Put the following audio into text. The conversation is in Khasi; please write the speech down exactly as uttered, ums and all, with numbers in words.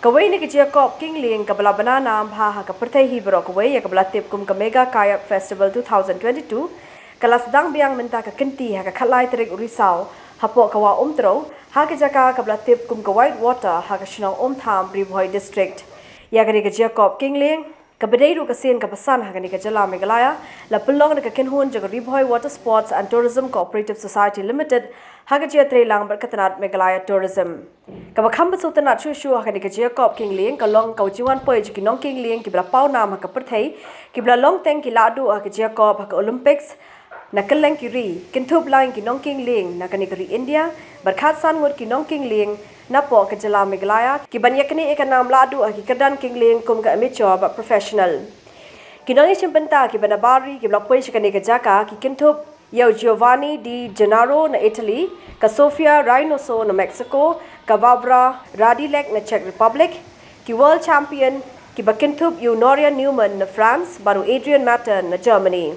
Kawei na ki jia kop kingling kaba la bna nam bha ha ka pyrthei hi baroh kawei, ïa kaba la tip kum ka Mega Kayak Festival two thousand twenty-two, ka la sdang biang mynta ka kynti ha ka khatlai tarik u Risaw, hapoh ka Wah Umtrew, ha ka jaka kaba la tip kum ka White Water, ha ka shnong Umtham, Ri Bhoi District. Ïa kane ka jia kop kingling, kaba dei ruh ka sien kaba san ha kane ka jylla Meghalaya, la pynlong da ka kynhun jong ka Ri Bhoi Water Sports and Tourism Cooperative Society Limited, ha ka jingïatreilang bad ka tnat Meghalaya Tourism. Kaba kham bha sngewtynnat shuh shuh ha kane ka jia kop kingling, ka long ka jingwan poi jong ki nongkingling kiba la paw nam ha ka pyrthei, kiba la long teng ki lahduh ha ka jia kop ha ka Olympics, na kylleng ki ri, kynthup lang ki nongkingling na kane ka ri India, bad khatsan ngut ki nongkingling napoh ka jylla Meghalaya, ki ban ïaknieh ïa ka nam lahduh ha ki kyrdan kingling kum ka amateur bad professional. Ki nongïashim bynta kiba nabar ri kiba la poi sha kane ka jaka, ki kynthup ïa u Giovanni Di Gennaro na Italy, ka Sofia Reynoso na Mexico, ka Vavra Radilek na Czech Republic, ki world champion kiba kynthup ïa u Noria Newman na France bad u Adrian Matter na Germany.